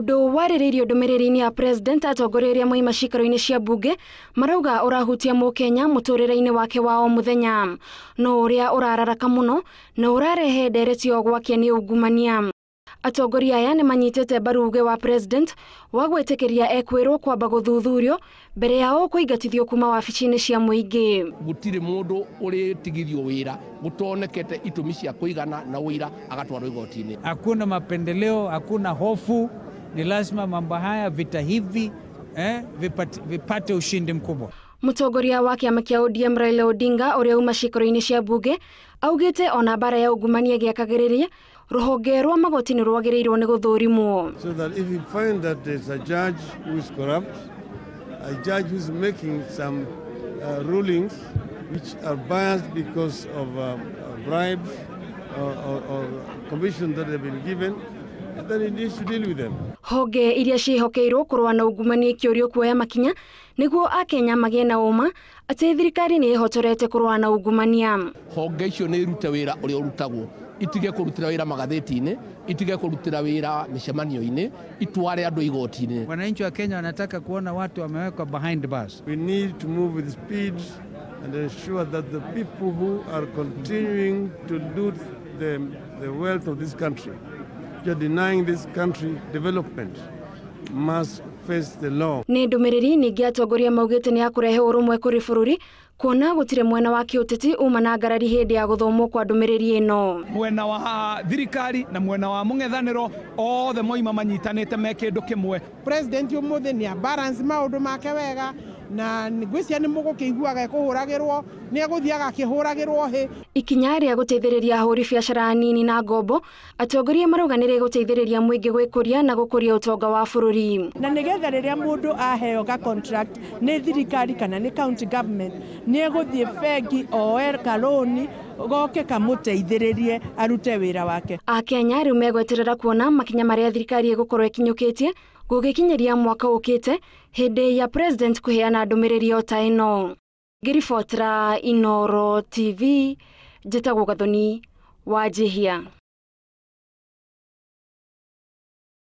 Ũndũ warĩrĩirio ndũmĩrĩri-inĩ ya president atongoria arĩa moima ciikaro-inĩ cia mbunge marauga ũrahutia mũkenya mũtũrĩre-inĩ wake wa o mũthenya. No ũrĩa ũrararaka mũno na ũrarehe ndereti o gwake nĩ ungumania. Atongoria aya nĩ manyitĩte mbaru uge wa president wa gwĩtĩkĩria ekwĩrwo kwamba gũthuthurio mbere yao kũingatithio kuma wabici-inĩ cia mũingĩ. Gũtirĩ mũndũ ũrĩtigithio wĩra gũtonekete itũmi cia kũigana na ũira agatwarwo igoti-inĩ. Hakuna mapendeleo, hakuna hofu. Ni lazima mambo haya, vita hivi vipate ushindi mkubwa. Mũtongoria wa kĩama kĩa ODM Raila Odinga ũrĩa uma ciikaro-inĩ cia mbunge augĩte ona mbara ya ungumania ĩgĩakagĩrĩria rũhonge rwa magoti nĩ rwagĩrĩirwo nĩ gũthũrimwo. So that if you find that there's a judge who is corrupt, a judge who is making some rulings which are biased because of bribes or commission that have been given, then he needs to deal with them. Honge iria ciĩhokeirwo kũrũa na ungumania ikĩũrio kuoya makinya nĩguo akenya magĩe na ũma atĩ thirikari nĩ ĩhotorete kũrũa na ungumania. Honge icio nĩ irute wĩra ũrĩa ũrutagwo, itige kũrutĩra wĩra magathĩti-inĩ, itige kũrutĩra wĩra mĩcemanio-inĩ, itware andũ igoti-inĩ. Wananchi wa Kenya wanataka kuona watu wamewekwa behind bars. We need to move with speed and ensure that the people who are continuing to loot the wealth of this country, you're denying this country development, must face the law. Nĩ ndũmĩrĩri ningĩ atongoria maugĩte nĩ ya kũrehe ũrũmwe kũrĩ bũrũri kuona gũtirĩ mwena wa kĩũteti uma na ngarari hĩndĩ ya gũthomwo kwa ndũmĩrĩri ĩno. Mwena wa thirikari na mwena wa mũng'ethanĩro othe moima manyitanĩte me kĩndũ kĩmwe. President ũmũthĩ nĩ balance maũndũ make wega na ngwĩciria nĩ mũgũkĩiguaga ekũhũragĩrwo, nĩ egũthiaga akĩhũragĩrwo hĩ. Ikinya rĩa gũteithĩrĩria ahũri biacara anini na ngombo atongoria marauga nĩ rĩgũteithĩrĩria mũingĩ gwĩkũria na gũkũria ũtonga wa bũrũri. Na nĩgetha rĩrĩa mũndũ aheo ga contract nĩ thirikari kana nĩ county government nĩ egũthiĩ bengi oe kaloni goke kamũteithĩrĩrie arute wĩra wake. Akenya rĩu megweterera kuona makinya marĩa thirikari ĩgũkorwo ĩkinyũkĩtie gũgĩkinyĩria mwaka ũkĩte hĩndĩ ya president kũheana ndũmĩrĩri o ta ĩno. Ngĩribotera Inooro TV, njĩtagwo Gathoni Wanjihia.